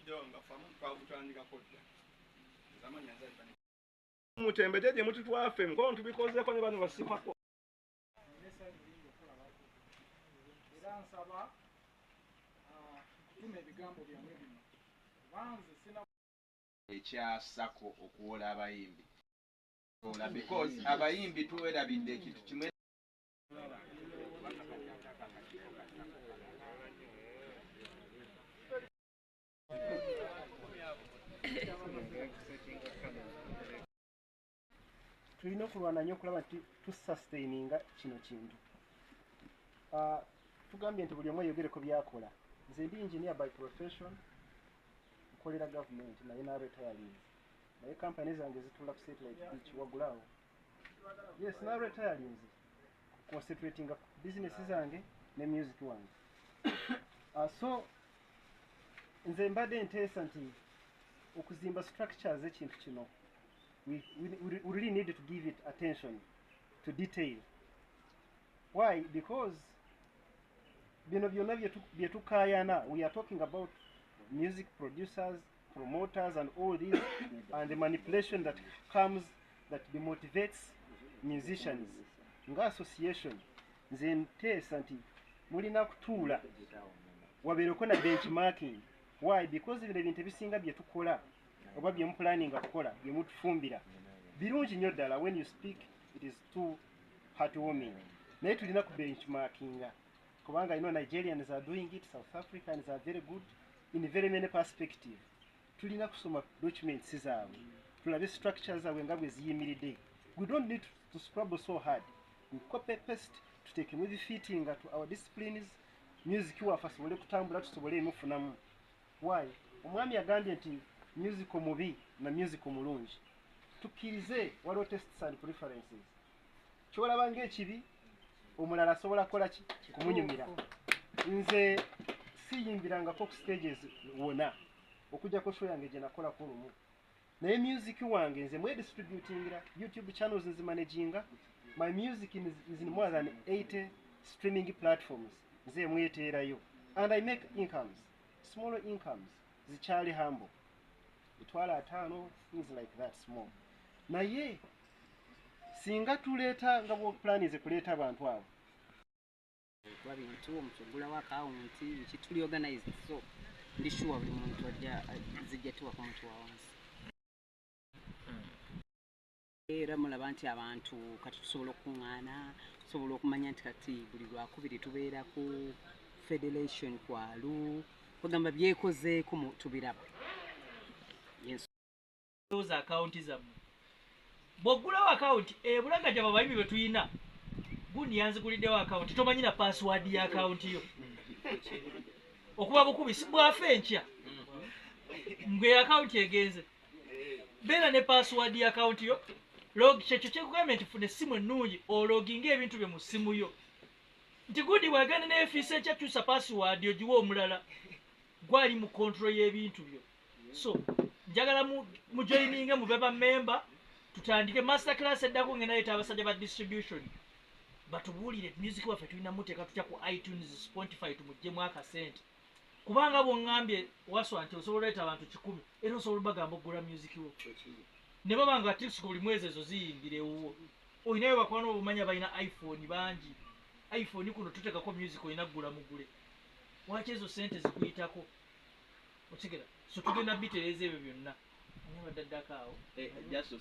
Tubaddewo nga famu twagutandikako dda. Nzamanya nzaliba mutembete gye mututwaffe mukono tubikozeeko ne bano basimako. Era nsaba kutuma ebigambo byammwe bino kubanze sina Ekya SACCO okuwola abayimbi because abayimbi tuwerabidde ekintu kimwe. Tulina okulwana nnyo okulaba nti tusustaininga kino kintu. Tugambye nti buli omu eyogereko byakola. Nze ndi engineer by profession, nkolera gavumenti, naye naretirinze, naye kampani zange zituula ku Satellite Beach waggulawo. Yes, naretirinze concentratinga ku business zange ne music wange. So nze mbadde nteesa nti okuzimba structures ekintu kino, we really need to give it attention to detail. Why? Because bino byonna bye tukaayana, we are talking about music producers, promoters and all this, and the manipulation that comes that demotivates musicians. Nga association, nze nteesa nti mulina kutuula wabeereko na benchmarking. Why? Because bino ebintu ebisinga bye tukola oba bye muplanninga kukola, bye mutufumbira, birungi nnyo ddala. When you speak, it is too heartwarming, naye tulina ku benchmarkinga kubanga you know Nigerians are doing it, South Africans are very good in very many perspective. Tulina kusoma documents zaabwe, tulabe structures zaabwe nga bwe ziyimiridde. We don't need to scrabble so hard. We copy paste, tuteekemu ebifitinga to our disciplines, music waffe asobole kutambula, tusobole emufunamu. Why? Omwami agambye nti music omubi na music omulungi, tukkirize waliwo tastes and preferences. Kyolaba ng'ekibi, omulala asobola kukola ki kumunyumira. Nze siyimbirangako ku stages wona okujjako show yange gye nakolako lumu, naye music wange nze mwedistributingira. YouTube channels nzimanaginga. My music is in more than 80 streaming platforms. Nze mweteerayo and I make incomes, small incomes, zikyali humble, 500,000, things like that, small. Naye singa tuleeta nga bwoplanize kuleeta abantu abo kuba bintu omuntu ogulawo akawunti biki, tuli organized, so ndi sure buli muntu ajja zijja tuwaka omuntu wa wansi. Era mulaba nti abantu kati tusobola okukuŋŋaana, tusobola okumanya nti kati buli Lwakubiri tubeera ku federation kwalu kwegamba byekozeeko tubiraba. Za akawunti zammwe, bw'oggulawo akawunti ebulaga gyaba abayimbi be tulina, gundi yanziguliddewo akawunti, tomanyi na password ya akawunti yo. Okuba bukubi si bwafa enkya ngwe akawunti egenze. Beera ne password ya akawunti yo. Log kyekyo kyekugambye nti funa essimu ennungi, ologinga ebintu bye mu ssimu yo, nti gundi bwagenda neefiisa enkya, kyusa password ogiwe omulala gwali mu control y'ebintu byo. So njagala mujoininge, mube bamemba, tutandike master class eddako. Ngenda leeta abasajja ba distribution batubuulire music waffe tulina muteeka tutya ku iTunes, Spotify, tumuggyemu akasente, kubanga bwoŋŋambye waswa nti osobola oleeta abantu 100, era osobola obagamba okugula music wo ne baba nga tips buli mwezi ezo ziyingira ewuwo. Olinayo bakwano obumanyi abalina iPhone bangi. iPhone kuno tuteekako music, olina kugula mugule. Waki ezo sente zikuyitako? Okigera? So tugenda bitereeza ebyo byonna. Ani abadde addako awo? Just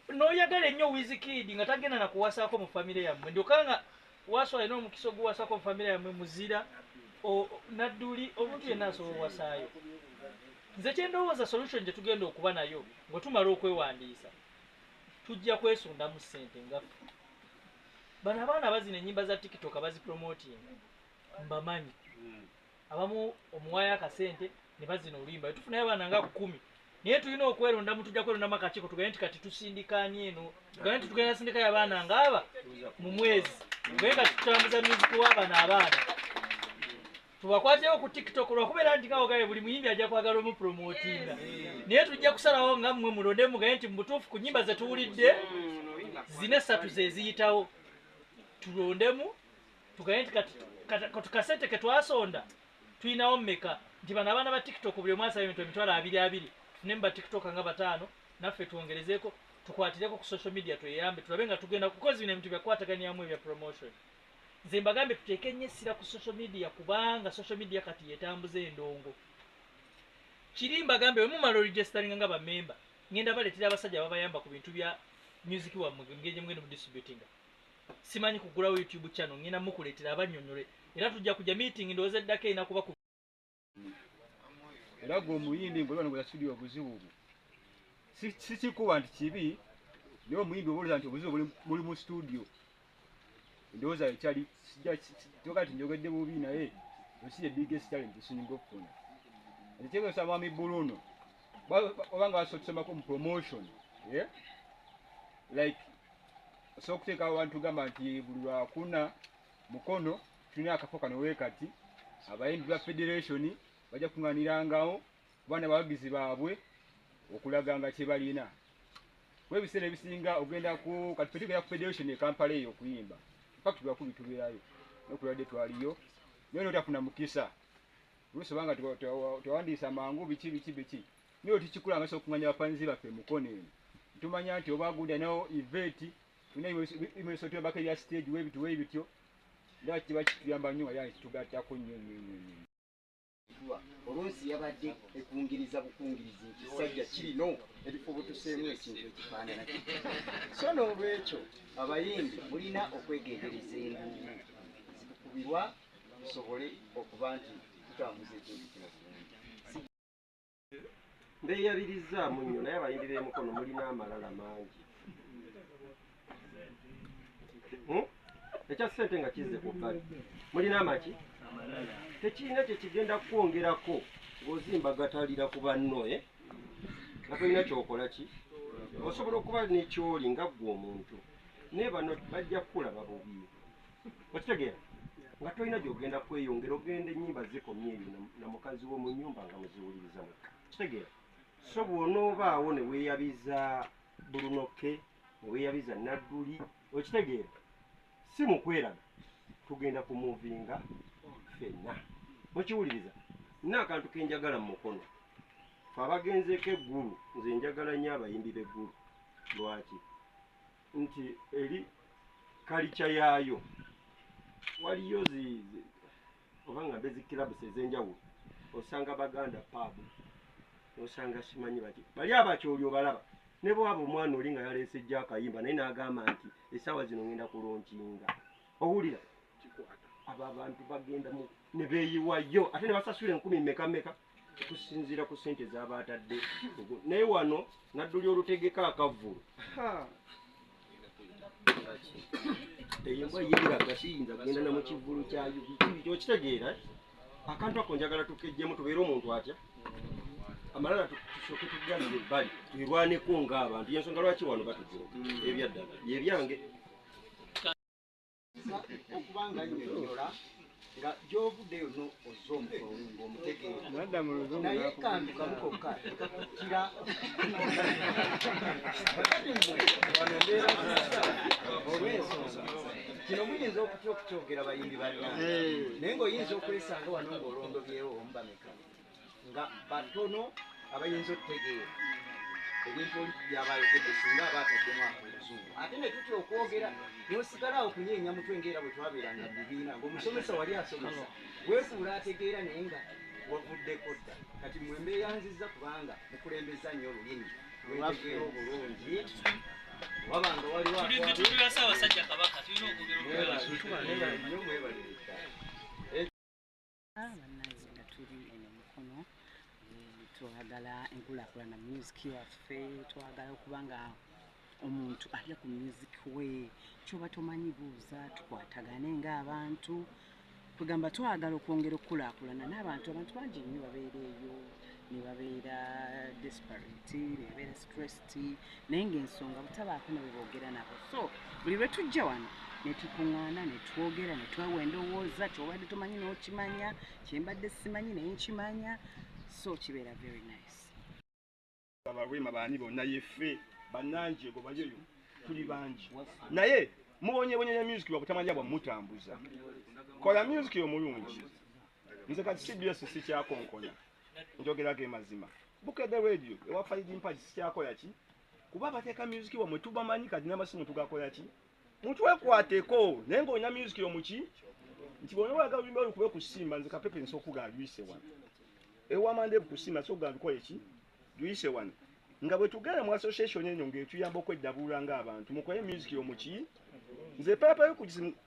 N'oyagala ennyo Wizkid nga tagenda nakuwasaako mu famire yammwe, ndyoka nga waswa alina omukisa oguwasaako mu famire yammwe, muzira nadduli, omuntu yenna asobola owasaayo. Nze kyendowooza, solution gye tugenda okuba nayo bwe tumala okwewandiisa, tujja kwesondamu ssente ngaffe. Bano abaana bazina ennyimba za TikTok abazipromotinga, mbamanyi abamu, omuwayo akasente ne bazina oluyimba. Tufunayo abaana nga 10, naye tulina okwerondamu. Tujja kwerondamu akakiiko, tugambe nti kati tusindikaani eno, tugambe nti tugenda sindikayo abaana ngaaba mu mwezi, tugambe kati tutambuza music w'abano abaana, tubakwateyo ku TikTok. Lwakubeera nti nga ogaye buli muyimbi ajja kwagala omupromotinga, naye tujja kusalawo nga mmwe mulonde, mugaye nti mu butuufu ku nyimba zetuwulidde zina esatu ze ziyitawo, tulondemu, tugaye nti kati kasente ke twasonda. Tulinawo mmeka nti bano abaana ba TikTok buli omu asaba ebintu 20,000 tufune mu ba TikTok nga 5 naffe twongerezeeko tukwatireko ku social media tweyambe tulabe nga tugenda kukozi bino ebintu byakwataganyamu ebya promotion. Nze mbagambe tuteeke nnyo essira ku social media kubanga social media kati yetambuza endongo. Kiri mbagambe bwe mumala oregisteringa nga bamemba ngenda baleetera abasajja ababayamba ku bintu bya music wammwe ngeri gye mugenda mudistributinga. Simanyi kugulawo YouTube channel ngenda mukuleetera abannyonnyole era tujja kujja meeting ndowooza eddako erina kuba ku era gwe omuyimbi ng'oli wano studio obuzibu obwo si kikuba nti kibi naye omuyimbi oba nti obuzibu buli mu studio ndowooza ekyali toka nti njogedde bubi naye osi ye biggest challenge tusinga okufuna. Ekitegeeza mwami Bruno obanga basotusomako mu promotion like osobola okuteeka abantu gamba nti buli lwakuna Mukono tulina akafo kano weekati abayimbi ba federation bajja kuŋŋaanirangawo kuba n'abawagizi baabwe okulaganga kye balina. Kuba ebiseera ebisinga ogenda ku kati ffe tugenda ku federation e Kampala eyo okuyimba infact lwakubi tubeerayo n'okulwadde twaliyo naye n'otafuna mukisa oluusi obanga tewandiisa mangu biki biki biki naye otikikula nga sobola okuŋŋaanya abafanzi baffe Mukono eno tumanya nti oba gundi alinawo event tulina ebimesotobako ebya stage weebityo weebityo ndaba kiba kituyamba nnyo nga yani kitugattako nnyo nnyo nnyo nnyo. Oluusi yabadde ekungiriza bukungirizi ekisajja kirino ebifo butuseemu ekintu ekifaanana kityo. So n'olwekyo abayimbi mulina okwegendereza enduulu zikukubirwa tusobole okuba nti tutambuza ekintu kino bulungi. Mbeeyabirizzaamu nnyo naye abayimbi b'Emukono mulina amalala mangi. Ekya ssente nga kizze ku bbali mulina amaki tekirina kye kigenda kukwongerako ng'ozimba gatalira ku banno nga tolina ky'okola ki osobola okuba n'ekyoli nga ggwe omuntu naye bano bajja kukulaba bubi okitegeera nga tolina gy'ogenda kweyongera ogenda ennyimba zikomye eyo na mukazi wo mu nnyumba nga muziwuliriza mwekka okitegeera. So bw'onoobaawo ne weeyabiza Bruno K ne weeyabiza Nadduli okitegeera si mu kweraga tugenda kumuvinga ffenna mukiwuliriza. Nina akantu ke njagala mu Mukono fe abagenzeeko eggulu nze njagala nnyo abayimbi b'eggulu. Lwaki? Nti eri kalica yaayo waliyo oba ngambe zi clubs ez'enjawulo osanga Baganda pub osanga simanyi baki bali abakyoli obalaba ne bwaba omwana oli nga yaleese ejja akayimba naye n'agamba nti essaawa zino ngenda kulonkinga owulira abo abantu bagenda ne beeyiwayo ate ne basasula 1000 meka meka okusinziira ku ssente z'abaatadde. Naye wano Nadduli olutegeka akavvulu eyo mbwa yeeraga siyinza kugenda na mu kivvulu kyayo biki okitegeera. Akantu ako njagala tukejjemu tubeere omuntu atya amalala tusooke tugambire ebbali twirwaneko ng'abantu yensonga lwaki wano batujoga ebyaddala byebyange okubanga nnyonnyola nga gy'ovudde yonna ozze omukolungu omutegeera naye kantu kamu kokka tekakuttira kati mmwe wano mbeera olw'ensonga kino muyinza okutya okukyogera bayimbi bannange naye ng'oyinza okwesanga wano ng'olondobyewo omubameka nga batono abayinza okutegeera ebintu oli byaba ayogedde singa aba ataddemu akoluzungu ate ne tutya okwogera n'osigala awo kunyeenya mutwe ng'era bwe twabeeranga mu bibiina ng'omusomesa wali asomesa weefuula ategeera naye nga wavuddeko dda. Kati mmwe mbeeyanzizza kubanga mukulembeza nnyo olulimi lwetegeera obulungi wabanga waliwo tuli Ssaabasajja Kabaka tulina okwogera nnyo mwebalire. Bannange nga tuli eno Mukono twagala enkulaakulana music waffe twagala okuba nga omuntu alya ku music we kyoba tomanyi buuza tukwatagane ng'abantu kugamba twagala okwongera okukulaakulana n'abantu abantu bangi nnyo babeera eyo ne babeera desperate ne babeera stressed naye ng'ensonga butabaako ne bwe boogera nabo. So buli lwe tujja wano ne tukuŋŋaana ne twogera ne twewa endowooza ky'obadde tomanyi n'okimanya kyembadde simanyi naye nkimanya so kibeera very nice. Abalwema baani bonna yeffe bannangi gobayoyo tuli bangi naye mubonyebonye ne music lwa butamanya bwa mutambuza kola music omulungi Nze kati CBS sikyakonkona, njogera ge mazima. Bukedde Radio ewa Faidi Mpaji sikyakola ki, kuba bateeka music wamwe tubamanyi, kati n'amasimu tugakola ki, mutwekwateko. Naye ng'olina music omuki nti bw'ona oyagala oluyimba lukube ku Simba, nze Kapepe nsobola okugamba luyise wano, ewamande ku Simba nsobola okugamba lukole ki, luyise wano. Nga bwe tugenda mu association eno ng'etuyamba okweddabulula ng'abantu, mukole music omuki. Nze pepe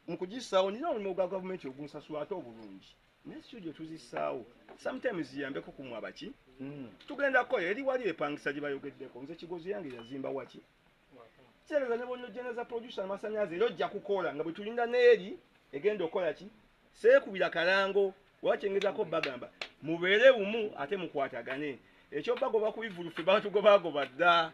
mu kugissaawo nina omulimu gwa gavumenti ogunsasula ate obulungi, naye studio tuzissaawo sometimes ziyambeko ku mwabaki. Tugenda kukola eri wali epangisa gye bayogeddeko. Nze Kigozi yange yazimba waki kitegeeza ne bw'onogeneza producer amasannyalaze era ojja kukola nga bwe tulinda n'eri egenda okukola ki. Seekubira kalango wakyengezako bagamba mubeere bumu ate mukwatagane. Ekyo bagoba ku bivulu ffe batugobagoba dda,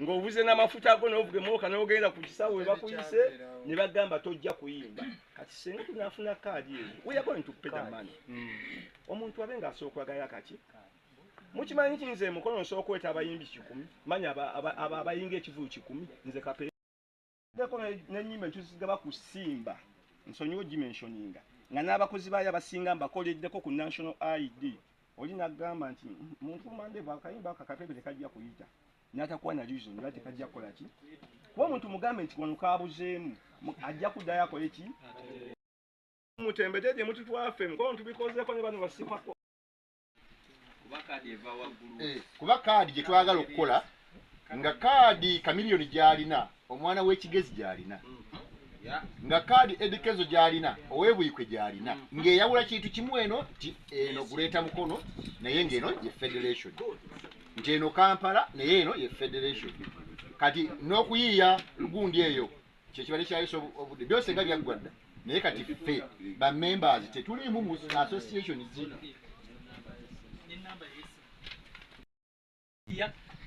ng'ovuze n'amafuta go n'ovuga emmotoka n'ogenda ku kisaawe we bakuyise ne bagamba tojja kuyimba. Kati singa tunaafuna kaadi eyo, we are going to pay the money. Omuntu abe ng'asobola okwagala kaki. Mukimanyi nti nze Mukono nsobola okweta abayimbi 100, manya abayinga ekivulu 100, nze Kapepe n'ennyimba ntuzigaba ku Simba, nsonyiwe dimensioninga nga n'abakozi baayo abasinga mbakoleddeko ku National ID. Oli n'agamba nti muntu Mandeva akayimba ako Kapepe tekajja kuyita, n'atakuwa na reason era tekajja kukola ki. Kuba omuntu mugambe nti wano kaabuzeemu, ajja kuddayo akole ki. Mutembete gye mututwaffe Mukono tubikozeeko ne bano basipako. Kuba kaadi gye twagala okukola nga kaadi Kamiliyoni gy'alina, omwana w'ekigezi gy'alina, nga kaadi Edikezo gy'alina, ow'Ebuikwe gy'alina, ng'eyawula kintu kimu eno nti eno guleeta Mukono, naye ng'eno ye federation, nti eno Kampala naye eno ye federation. Kati n'okuyiiya gundi eyo kyekibadde kyayisa obudde byose nga byaggwa dda, naye kati ffe ba members tetuliimu mu association zi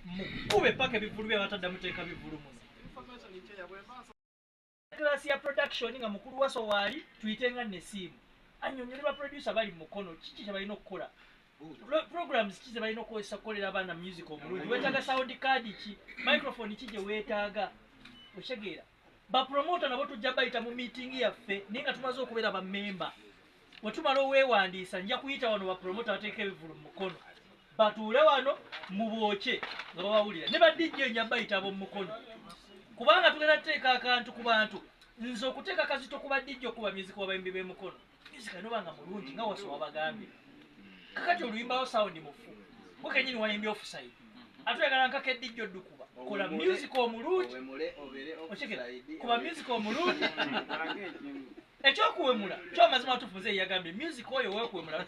mukube paka ebivulu byabatadde muteeka bivulu muno. Class ya production nga mukulu waso waali tuyite nga nesiimu annyonnyole ba producer bali mu Mukono kiki kye balina okukola, programs ki ze balina okukozesa okukolera abaana music omulungi, weetaaga sound card ki, microphone ki gye weetaaga, okitegeera. Ba promoter nabo tujja bayita mu meeting yaffe, naye nga tumaze okubeera ba member. Bwe tumala oweewandiisa nja kuyita wano ba promoter bateeka ebivulu mu Mukono, batuule wano mubookye nga babawulira, ne ba DJ nja bayita ab'omu Mukono, kubanga tugenda tuteeka akantu ku bantu. Nze okuteeka akazito ku ba DJ okuba music w'abayimbi b'e Mukono, music alina oba nga mulungi nga Waso wabagambye. Kakati oluyimbawo sound mufu, gwe kennyini wayimbye offside, ate oyagala nkaka DJ oddukuba. Kola music omulungi, okitegeera, kuba music omulungi. Ekyokuwemula kyamazima matuufu, nze yagambye music oyo weekuwemula.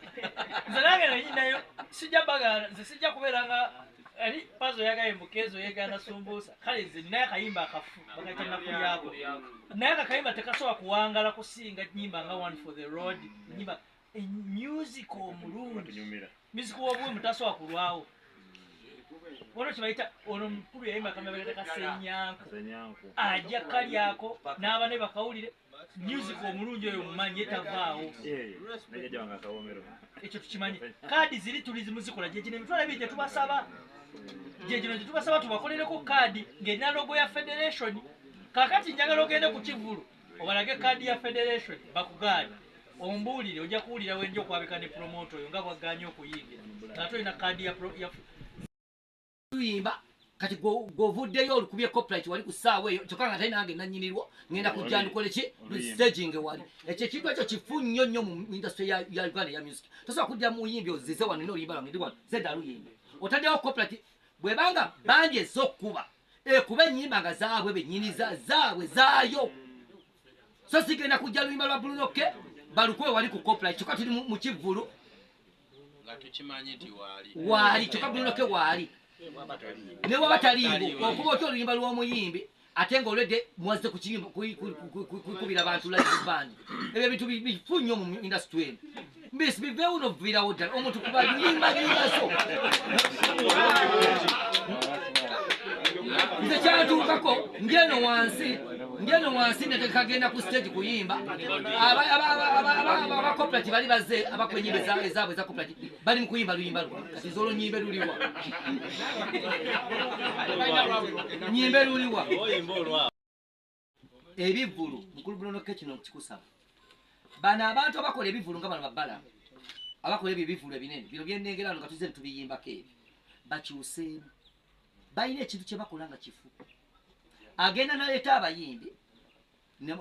Nze nange nayinayo sijja bagala, nze sijja kubeera nga ani pazo yagambye mukezo yegaana sumbuusa. Kale nze ninayo akayimba akafu bakayita Nakulyako, naye akakayimba tekasobola kuwangala kusinga nnyimba nga One for the Road, nnyimba music omulungi, music w'obuwemu tasobola kulwawo. Waliwo kye bayita ono mukulu yayimba akayimba bakayita Kasenyanku, ajja kalyako n'abane bakawulire. Music omulungi oyo mumanyi tavaawo, ekyo tukimanyi. Kaadi ziri tuli muzikola gyegino emitwalo ebiri gye tubasaba, gyegino gye tubasaba tubakolereko kaadi ng'erina logo ya federation. Kaakati njagala ogende ku kivulu obalage kaadi ya federation bakugaane, ombuulire, ojja kuwulira wenja okwabika ne promoter oyo nga bwaggaanye okuyingira ng'ate olina kaadi ya tuyimba. Kati gw'ovuddeyo olukubye copyright wali ku ssaawa eyo, kyokka nga tali nange nannyinirwo, ngenda kujja ndukole ki staging wali. Ekyo ekintu ekyo kifu nnyo nnyo mu industry ya Uganda ya music. Tosobola kujja muyimbi ozize wano n'oluyimba lwange ndi wano zedda luyimba, otaddewo copyright. Bwebanga bandi ez'okkuba ekuba ennyimba nga zaabwe bennyini zaabwe zaayo, so sigenda kujja luyimba lwa Bruno K balukube wali ku copyright, kyokka tuli mu kivvulu nga tukimanyi nti waali waali, kyokka Bruno K waali ne waba taliiwo. Okuba otya oluyimba lw'omuyimbi ate ng'olwedde mwazze kukubira abantu live band? Ebyo ebintu bifu nnyo mu industry eno. Mbisi biveewo n'okuviirawo ddala omuntu kuba luyimba nyimba so. Nze kyantuukako ngeno wansi netekagenda ku stage kuyimba, aba copyright bali bazze, abakuba enyimba ezaabwe eza copyright bali mu kuyimba luyimba lwa. Kati nze olwo nyimbe luliwa? Nyimbe luliwa? Ebivvulu, mukulu Bruno K, kino kikusaba, bano abantu abakola ebivvulu nga bano babbala Abakola ebyo ebivvulu ebinene bino byennengera wano nga tuzze ne tubiyimbako ebyo bakyuseemu. Balina ekintu kye bakola nga kifu. Agenda n'aleeta abayimbi,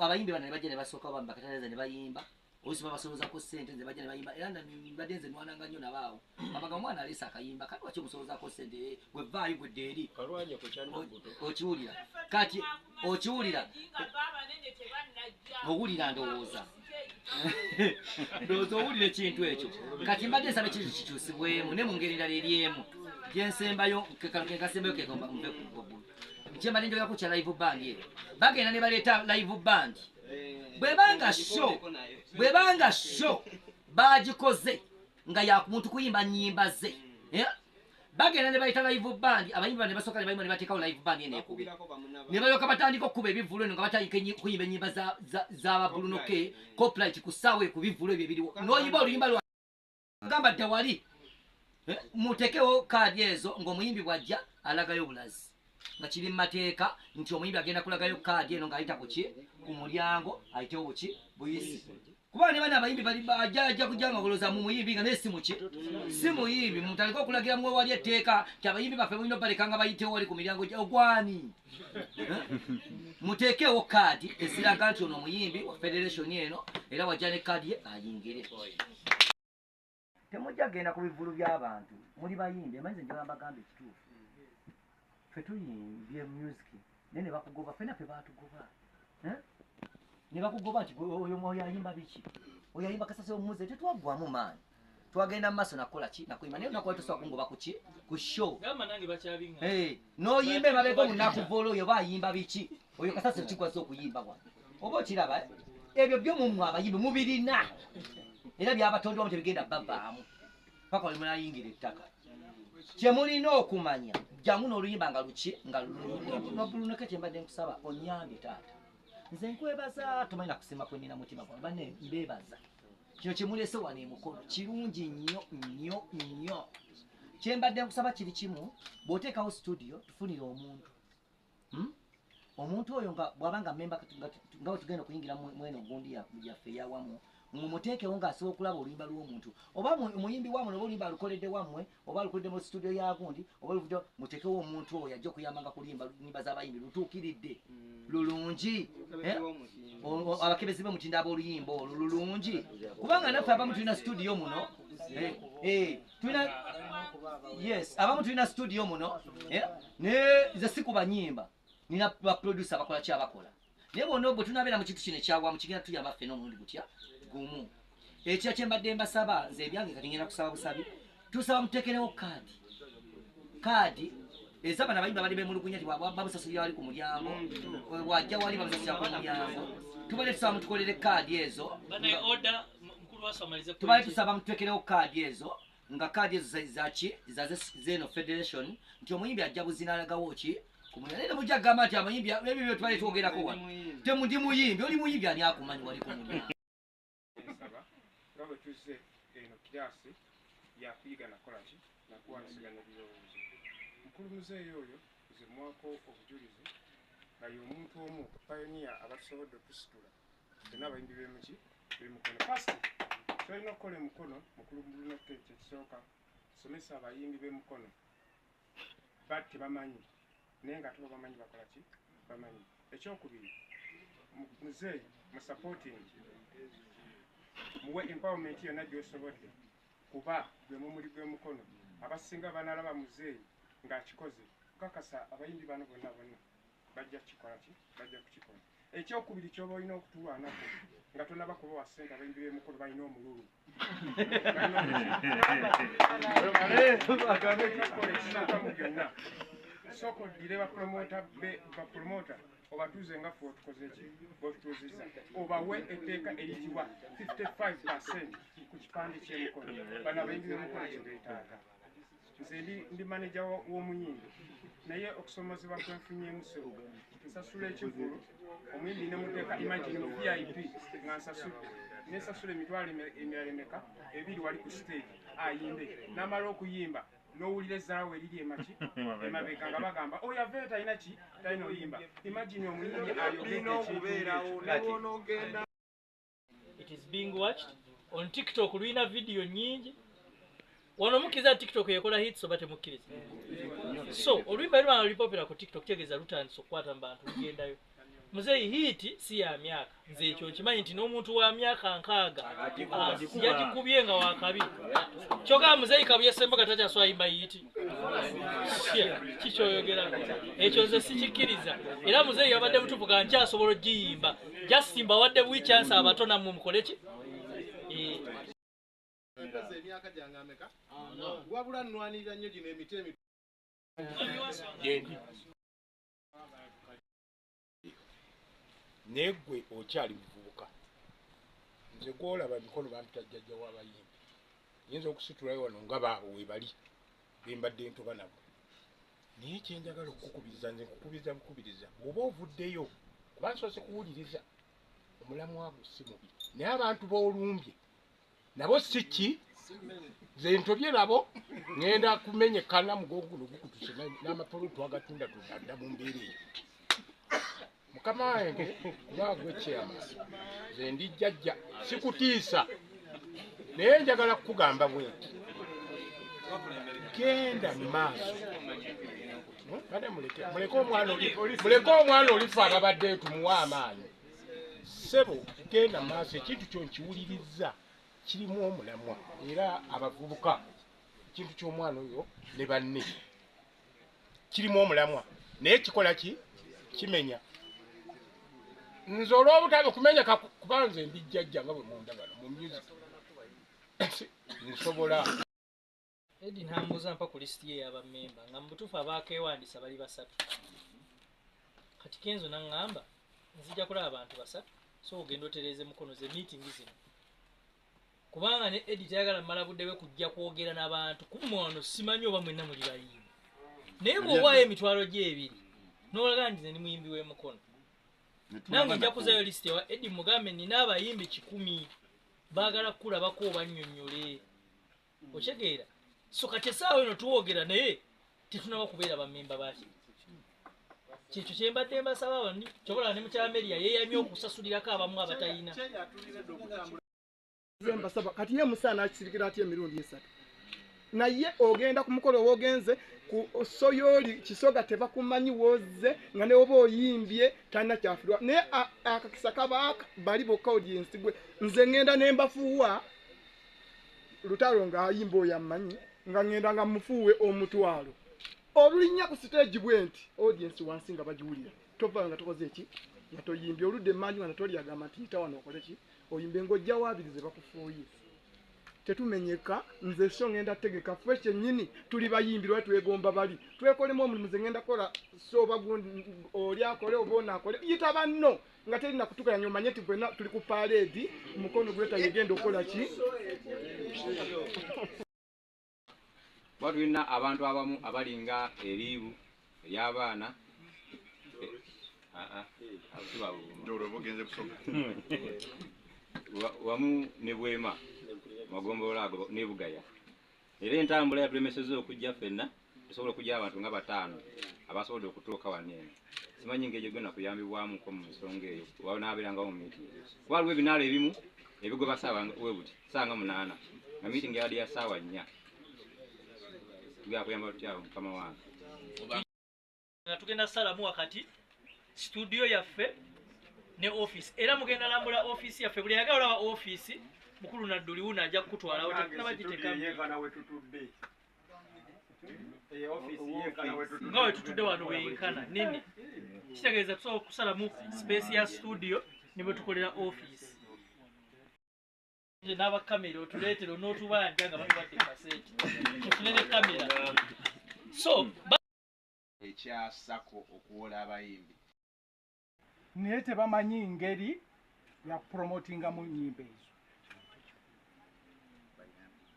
abayimbi bano ne bajja ne basooka bakataleza ne bayimba, oluusi babasolozaako ssente ne bajja ne bayimba. Era mbadde nze nwananga nnyo nabo awo. Babaga omwana aleese akayimba, kati lwaki omusolozaako ssente? Gwe vaayo gwe dda eri. Okiwulira? Kati okiwulira? Owulira ndowooza. Ndowooza owulira ekintu ekyo. Kati mbadde nsaba ekintu kikyusibwemu ne mu ngeri endala eri emu. Gye nsembayo, ke kasembayo ke nve ku waggulu. Kye mbadde njogerako kya live band eyo. Bagenda ne baleeta live band. Bwebanga show bagikoze nga ya muntu kuyimba nnyimba ze. Bagenda ne bayita live band, abayimbi ne basooka ne bayimba ne bateekawo live band eno ekube. Ne balyoka batandika okukuba ebivvulu eno nga batandika kuyimba ennyimba za Bruno K, copyright ku ssaawa ku bivvulu ebyo ebiriwo. N'oyimba oluyimba lwa gamba dda wali. Muteekewo kaadi ezo ng'omuyimbi bw'ajja alagayo bulazi. Nga kiri mu mateeka nti omuyimbi agenda kulagayo kaadi eno ng'ayita ku ki? Ku mulyango ayitewo buki? Buyisi. Kuba ne bano abayimbi bali ajja kujja nga olowooza mu muyimbi nga naye si muki? Si muyimbi. Mutandike okulagira muwe wali etteeka nti abayimbi baffe mulina obbaleka nga bayitewo wali ku miryango ogwani. Muteekewo kaadi eziraga nti ono omuyimbi wa federation eno era wajja ne kaadi ye ayingire. Temujja kugenda ku bivvulu by'abantu, muli bayimbi. Emanyi nze njagala mbagambe ekituufu. Ffe tuyimbye music naye ne bakugoba, ffenna ffe baatugoba. Ne bakugoba nti oyo oyo ayimba biki? Oyo ayimba kasasiro muze, tetwaggwamu maanyi. Twagenda mu maaso nakukola ki? Nakuyimba. Naye olunaku lwali tosobola kungoba ku ki? Ku show. Gamba nange bakyabiŋŋamba. N'oyimba emabega omunakuvola oyo oba ayimba biki? Oyo kasasiro kigwaza okuyimba wano. Oba okiraba? Ebyo byo mummwe abayimbi mubirina. Era byabatondebwamu tebigenda babaamu. Paka lwe munayingira ettaka. Kye mulina okumanya, jangu n'oluyimba nga luki, nga lulungi. Kye mbadde nkusaba onnyambe taata. Nze nkwebaza, tomanyi na kusiima kwe nnina mutima gwange, banne mbeebaza. Kino kye muleese wano e Mukono kirungi nnyo nnyo nnyo. Kye mbadde nkusaba kiri kimu, bw'oteekawo studio tufunire omuntu. Omuntu oyo nga bw'aba nga memba nga bwe tugenda okuyingira mu eno gundi yaffe eyawamu, mumuteekewo ng'asobola okulaba oluyimba lw'omuntu. Oba omuyimbi wammwe oba oluyimba alukoledde wammwe, oba alukoledde mu studio ya gundi, oba oluvudde, muteekewo omuntu oyo ajja okuyambanga ku luyimba nnyimba z'abayimbi lutuukiridde. Lulungi. Abakebezi b'omutindo ab'oluyimba olwo lulungi. Kubanga naffe abamu tulina studio muno. Tulina, yes, abamu tulina studio muno. Ne nze sikuba nnyimba. Nina ba producer abakola ki abakola. Naye bonna bwe tunabeera mu kintu kino ekyawamu kigenda tuyamba ffenna omulundi gutya? Gumu. Ekira kye mbadde mbasaba nze ebyange kati ngenda kusaba busabi. Tusaba muteekerewo kaadi. Kaadi ez'abano abayimbi abali beemulugunya nti bamusasulira wali ku mulyango, bw'ajja wali bamusasulira ku mulyango. Tubadde tusaba mutukolere kaadi ezo. Tubadde tusaba mututeekerewo kaadi ezo nga kaadi ezo zaki za zeno federation nti omuyimbi ajja buzina alagawo ki ku mulyango. Naye temujja kugamba nti abayimbi ebyo bye tubadde twogerako wano. Temundi muyimbi, oli muyimbi ani akumanyi wali ku mulyango. Nsaba nga bwe tuzze eno kiraasi yakuyiga nakola ki nakuwandisiganya ebirowoozo. Mukulu muzeeyi oyo nze mwako obujulizi nga y'omuntu omu pioneer abatusobodde okusitula ffenna abayimbi b'emuki b'emukono. First kyolina okukola emukono mukulu Bruno K kyekisooka somesa abayimbi b'emukono ba tebamanyi naye nga ate bo bamanyi bakola ki bamanyi. Ekyokubiri muzeeyi mu supporting muwe empowerment yonna gy'osobodde kuba gwe mumuli gw'emukono abasinga banalaba muzeeyi ng'akikoze kukakasa abayimbi bano bonna bonna bajja kukikola ki bajja kukikola. Ekyokubiri ky'oba olina okutulwanako nga tonaba kubawa ssente abayimbi b'emukono balina omululu. Balina ekisooka mu byonna sooka oddire bapromota obatuuze nga ffe otukoze ki bw'otutuuzizza obawe etteeka eriyitibwa 55% ku kipande ky'emukono. Bano abayimbi b'emukono kye beetaaga. Nze ndi maneja w'omuyimbi naye okusomozebwa kwenfunyeemu ssebo nsasula ekivvulu omuyimbi ne muteeka imagine mu VIP nga nsasudde nensasula emitwalo emirala emeka ebiri wali ku stage ayimbe n'amala okuyimba n'owulira ezzaawo eriri emaki emabega nga bagamba oyo aveeyo talina ki talina oyimba. Imagine omuyimbi ayogedde ekintu ng'ekyo. It is being watched. On TikTok lulina vidiyo nnyingi. Wano mukkiriza TikTok yekola hits oba temukkiriza? So oluyimba lumala luli popular ku TikTok kitegeeza lutandise okukwata mu bantu lugendayo. Muzeeyi hit si ya myaka. Nze ekyo nkimanyi nti n'omuntu wa myaka 60 yagikubye nga wakabi. Kyokka muzeeyi Kabuye Ssemboga takyaswayimba hit. Kikyoyogera ekyo nze sikikkiriza. Era muzeeyi yabadde mutuufu ga nkyasobola ogiyimba. Just mbawadde buwi chance abato nammwe mukole ki? Emyaka gyange ameka wabula nnwanirira nnyo gino emiti emito. Naye ggwe okyali muvubuka, nze gwolaba emikono bampita jjajja w'abayimbi, nyinza okusitulayo wano nga baabo we bali be mbadde ntoba nabo. Naye kye njagala okukukubiriza, nze nkukubiriza bukubiriza, bw'oba ovuddeyo kuba nsoose kuwuliriza omulamwa gwo si mubi, naye abantu b'olumbye nabo si ki, nze ntobye nabo ŋŋenda kumenyekana mugongo guno gukutuse n'amapolo twagatunda tudda mu mbeera eyo. Mukama wange kuba gwe chairman, nze ndi jjajja sikutiisa, naye njagala kukugamba bwenti, genda mu maaso. Muleke omwana olifa ababaddeyo tumuwe amaanyi. Ssebo genda mu maaso, ekintu kyo nkiwulirizza kirimu omulamwa, era abavubuka ekintu ky'omwana oyo ne banne kirimu omulamwa, naye kikola ki? Kimenya. Nze olw'obutabe kumenyeka kuba nze ndi jjajja nga bwe mundabano mu music nsobola. Eddie ntambuza mpa ku lisiti ye y'abammemba nga mu butuufu abaakeewandiisa bali 3. Kati Kenzo n'aŋŋamba nzija kulaba abantu 3, so ogenda otereeze mukono ze meeting zino. Kubanga ne Eddie tayagala mmala budde bwe kujja kwogera n'abantu, kummwe wano simanyi oba mwenna muli bayimbi. Naye bw'owaayo emitwalo gye 2 n'olaga nti nze ndi muyimbi w'emukono. Nange nja kuzayo lisiti ewa Eddie mugambe nina abayimbi 100 baagala kukulabako obannyonnyole. Okitegeera? So kati essaawa eno tuwogera naye tetunnaba kubeera bammemba baaki. Kyekyo kye mbadde mbasaba wano, kyobola ne mukyala Meria yeeyamye okusasulirako abamu abatalina. Mbasaba kati ye Musa n'akisirikira atya emirundi 3. Naye ogenda ku mukolo w'ogenze ku soyoli kisoga tebakumanyi wozze nga ne oba oyimbye talina kyafirwa, naye akakisa kabaaka bali bokka audience gwe. Nze ŋŋenda ne mbafuuwa lutalo ng'ayimba oyo ammanyi, nga ŋŋenda nga mufuuwe 1000 olulinnya ku siteegi bwe nti audience wansi nga bagiwulira, tovaayo nga tokoze ki, nga toyimbye. Oludda emmanju nga natoli agamba nti yita wano okole ki, oyimbe ng'ojjawo 2 ze bakufuuye. Tetumenyeka. Nze so ŋŋenda tegeka ffe kyennyini tuli bayimbi lwa twegomba bali twekolemu omulimu. Nze ŋŋenda kukola soba gundi oli akole oba ono akole, yita banno nga terina kutukanya, omanye nti ffenna tuli ku paleedi, mukono gweta yegenda okukola ki. Kuba tulina abantu abamu abalinga eriibu ery'abaana wamu ne Bwema magombolola ago ne Bugaya. Era entambula yatulemesezza okujja ffenna, tusobola okujja abantu nga 5 abasobodde okutuuka wano eno. Simanyi ngeri gyegenda kuyambibwamuko mu nsonga eyo oba n'abeerangawo mu meeting. Kuba waliwo ebinaala ebimu ebigoba ssaawa we buti, ssaawa nga 8, nga meeting yabadde ya ssaawa 4. Tugenda kuyamba tutya awo mukama wange? Nga tugenda ssalamu wakati studio yaffe ne office, era mugenda lambula office yaffe. Buli ayagala olaba office mukulu Nadduli wuno ajja kukutwalawo, tetunaba giteekamu. Nga we tutudde wano wenkana nene, kitegeeza tusobola okusalamu space ya studio ne bwe tukolera office. N'abakamera otuleetera onootubanja nga batuwadde kaseti tufune ne kamera. So ekya SACCO okuwola abayimbi naye tebamanyi ngeri ya kupromotinga mu nnyimba ezo.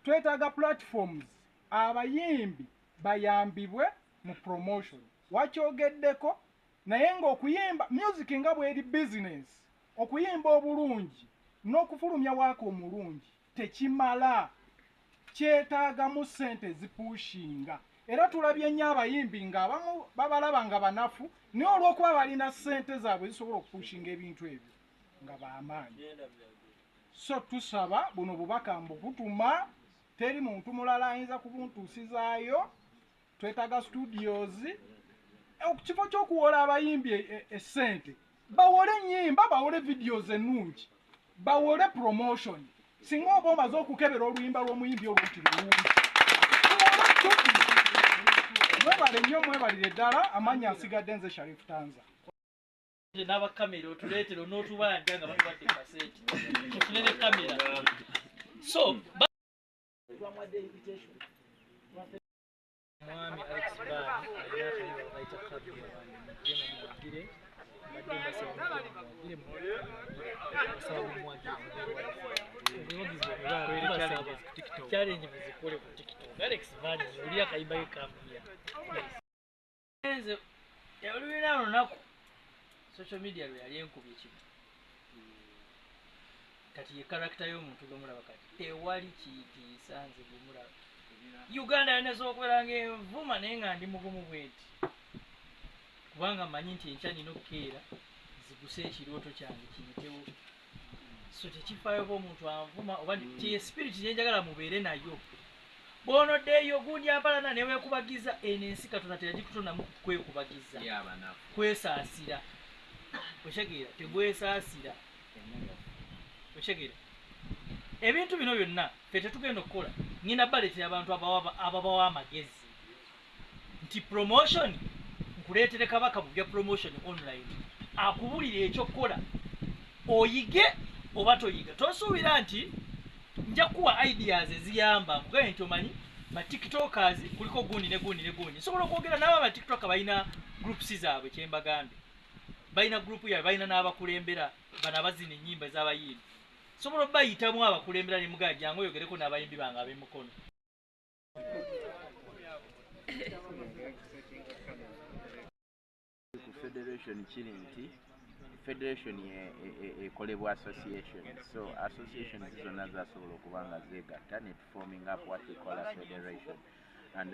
Twetaaga platforms abayimbi bayambibwe mu promotion. Wakyogeddeko naye ng'okuyimba music nga bw'eri business, okuyimba obulungi n'okufulumya waaka omulungi tekimala, kyetaagamu ssente zipushinga. Era tulabye nnyo abayimbi ng'abamu babalaba nga banafu, naye olw'okuba balina ssente zaabwe zisobola okupushinga ebintu ebyo nga b'amaanyi. So tusaba buno bubaka mbukutuma, teri muntu mulala ayinza kubuntuusizaayo. Twetaaga studios. Ekifo ky'okuwola abayimbi essente, bawole ennyimba, bawole videos ennungi, bawole promotion. Singa oba omaze okukebera oluyimba lw'omuyimbi olwo nti lulungi, mwebale nnyo, mwebalire ddala. Amannya nsigadde nze Sharif Tanza. N'abakamera otuleetera onootubanja nga batuwadde kaseti tufune ne kamera. So mwami Alex Ban alina akayimba bakayita Kabbi, mujje mumuwagire, mbadde mbasaba mujje mumuwagire, mbasaba mumuwagire, obuwagizi bwabasaba challenge muzikole ku TikTok. Alex Ban oli akayimba ke kambuya nze olulina lunaku social media lwe yali enkubye kino. Kati ye character y'omuntu gwemulaba kati tewali kiyitiisa nze gwemulaba. Uganda yonna esobola okubeera ng'envuma naye nga ndi mugumu bwenti, kubanga mmanyi nti enkya nina okukeera nziguse ekirooto kyange kiyitewo. So tekifaayo oba omuntu anvuma oba ye spirit gye njagala mubeere nayo. Bw'onoddeeyo gundi ampalana ne weekubagiza, eno ensi Katonda teyagikutondamu kwekubagiza, kwesaasira. Otegeera, tegwesaasira. Otegeera, ebintu bino byonna ffe tetugenda okukola. Ngenda baleetera abantu ababawa amagezi nti promotion, nkuleetere kabaka mu bya promotion online, akubulire ekyokukola oyige oba toyiga. Tosuubira nti nja kuwa ideas eziyamba nkugambe nti omanyi ba tiktokers kuliko gundi ne gundi ne gundi. Nsobola okwogera n'abo ba tiktoker balina groups zaabwe, kyembagambye balina group yaabwe, balina n'abakulembera bano abazina ennyimba ez'abayimbi. Nsobola obayitamu abakulembera ne mugamba jangu oyogereko n'abayimbi bange ab'emukono. Ku federation kiri nti federation ekolebwa association, so associations zonna zasobola okuba nga zeegatta ne forming up what we call a federation. And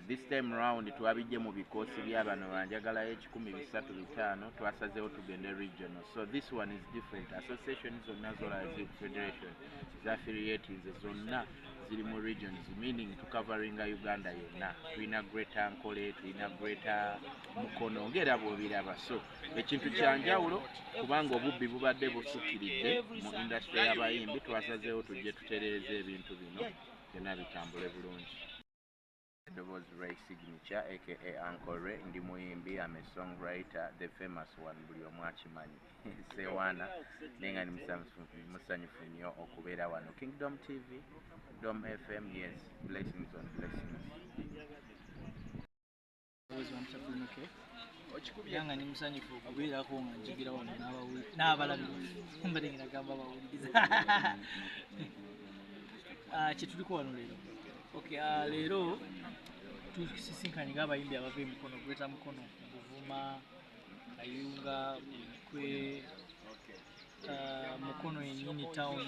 this time round twabijje mu bikoosi bya bano banjagalayo 135, twasazeewo tugende regional. So this one is different. Association zonna zolala ziri ku federation zaffiliatinze zonna ziri mu regions, meaning tucoveringa Uganda yonna. Tulina Greater Ankole, tulina Greater Mukono ng'era bw'obiraba. So ekintu kyanjawulo kubanga obubbi bubadde busukkiridde mu industry y'abayimbi, twasazeewo tujje tutereeze ebintu bino byonna bitambule bulungi. Eddoboozi Ray Signature aka Uncle Ray, ndi muyimbi, I'm a songwriter, the famous one, buli omu akimanyi sewaana, naye nga ndi musanyufu nnyo okubeera wano Kingdom TV, Dom FM, yes, blessings on blessings. Era nga ndi musanyufu okubeerako nga njogerako wano n'abalabi mbadde ngenda gamba abawuliriza. Kyetuliko wano leero. Okay, leero tusisinkanye ng'abayimbi abava e Mukono, Greater Mukono, Buvuma, Kayunga, Buikwe, Mukono yennyini town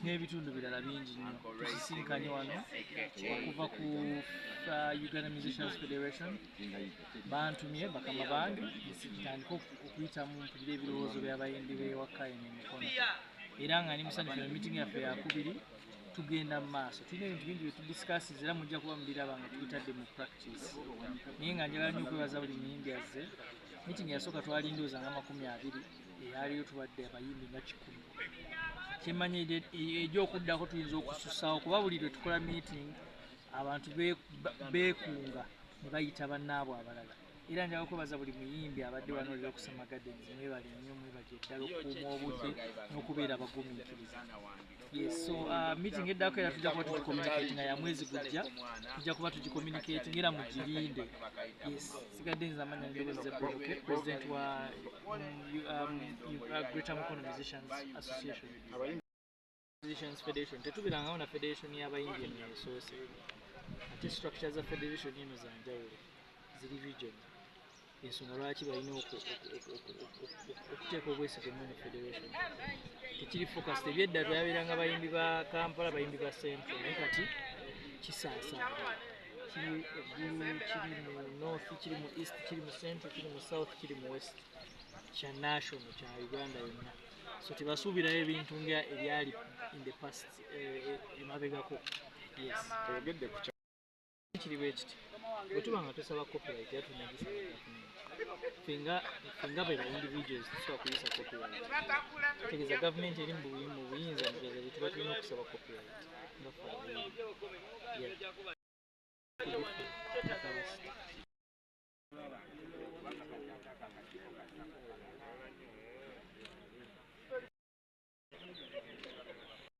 n'ebitundu birala bingi nnyo. Tusisinkanye wano okuva ku Uganda Musicians Federation. Bantumye bakama bange ntandike okuyitamu mpulire ebirowoozo by'abayimbi b'ewaka eno e Mukono. Era nga ndi musanyufu, eno meeting yaffe yakubiri, tugenda mu maaso, tulina ebintu bingi bye tudiscussiza era mujja kuba mubiraba nga tubitadde mu practice. Naye nga njagala nnyo okwebaza buli muyimbi azze. Meeting yasooka twali ndowooza nga 20, eyaliyo tubadde abayimbi nga 100. Kyemmanyi egy'okuddako tuyinza okususaawo, kuba buli lwe tukola meeting abantu beekunga ne bayita bannaabwe abalala. Era njagala okwebaza buli muyimbi abadde wano leero ku Summer Gardens. Mwebale nnyo, mwebale ddala okukuuma obudde n'okubeera abagumiikiriza. Yes, so meeting eddako era tujja kuba tugicommunicate nga ya mwezi gujja, tujja kuba tugicommunicate era mugirinde. Yes, sigadde nze amanya n'eddoboozi za Bruno K, president wa Greater Mukono Musicians Association. Musicians Federation tetubeerangawo na federation y'abayimbi eno esoose, ate structure za federation eno za njawulo, ziri region. Ensonga lwaki balina okuteeka obwesige mu federation tekiri focused. Ebyedda twabeeranga bayimbi ba Kampala, bayimbi ba Central, naye kati kisaasaana, kiri eggulu, kiri mu north, kiri mu east, kiri mu central, kiri mu south, kiri mu west, kya national, kya Uganda yonna. So tebasuubirayo ebintu nga ebyali in the past, emabegako. Yes, Oyogedde ku kiri bwe kiti, bwe tuba nga tusaba copyright, era tulina gisaba gavumenti. Ffe nga be ba individuals tusobola kuyisa copyright, tegeeza gavumenti eri mu buyinza ntegeeza gye tuba tulina okusaba copyright nga ffe abayimbi. Yeah.